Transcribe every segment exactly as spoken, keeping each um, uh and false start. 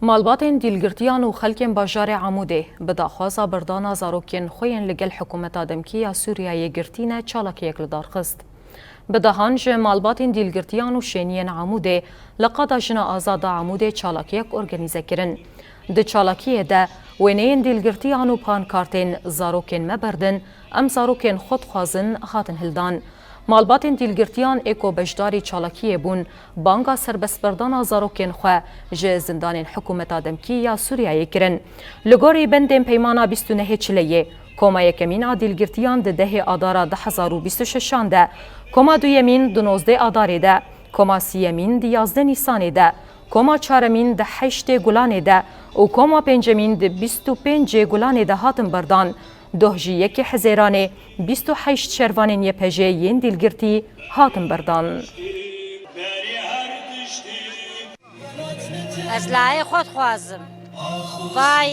Malbatên dîlgirtiyan û xelkên bajarê Amûdê bi daxwaza berdana zarokên xwe yên li gel hikûmeta demkî ya Sûriyeyê girtî ne çalakiyek li dar xist. Bi dehan ji malbatên dîlgirtiyan û şêniyên Amûdê li qada Jina Azad a Amûdê çalakiyek organîze kirin. Di çalakiyê de wêneyên dîlgirtiyan û pankartên "Zarokên me berdin, em zarokên xwe dixwazin" hatin hildan. Malbatên dîlgirtiyan ê ku beşdarî çalakiyê bûn, banga serbestberdana zarokên xwe ji zindanên hikûmeta demkî ya Sûriyeyê kirin. Li gorî bendên peymana bîst û nehê Çileyê, koma yekemîn a dîlgirtiyan di dehê Adara du hezar û bîst û şeşan de, koma duyemîn di nozdeh Adarê de, koma siyemîn di yazdeh Nîsanê de, koma çaremîn di heştê Gulanê de û koma pêncemîn di bîst û pêncê Gulanê de hatin berdan. Doh jî yekê Hezêranê bîst û heşt şervanên Y P J yên dîlgirtî hatin berdan. Ez layê xwe dixwazim. Vay,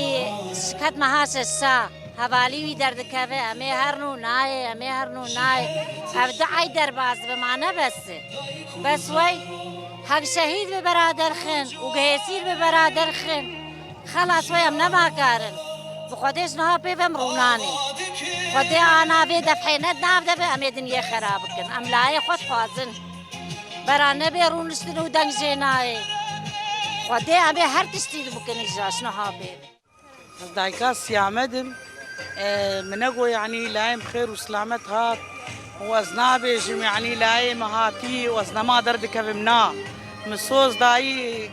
şiket meha şeşa. Hevalî wî derdikeve, em ê herin û nayê, em ê herin û nayê. Ev du ey derbas dibe, ma ne bes e. Bes wey, hek şehîd bi berader xin û gihêsîr bi berader xin. Xelas wey em nema karin. Bi Xwedê ji niha pê ve em rûnanê. Xwedê ana vê defhê ne di nav de be, em ê dinyê xera bikin. Em layê xwe dixwazin. Bera nebê rûniştin û deng jê nayê. Xwedê em ê her tiştî bikin îja ji niha pê ve. Ez dayika Siyamed im. E, min nego, yanî, layê min xêr û silamet hat û ez nabêjim, yanî, layê min hatî û ez nema derdikevim, na. Min soz dayî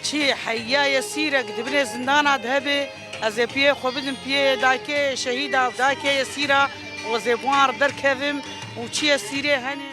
çi heya yesîrek di binê zindana de hebe, ez ê piyê xwe bidim piyê dayikê şehîda û dayikê yesîra û ez ê bi wan re derkevim û çi yesîrê hene.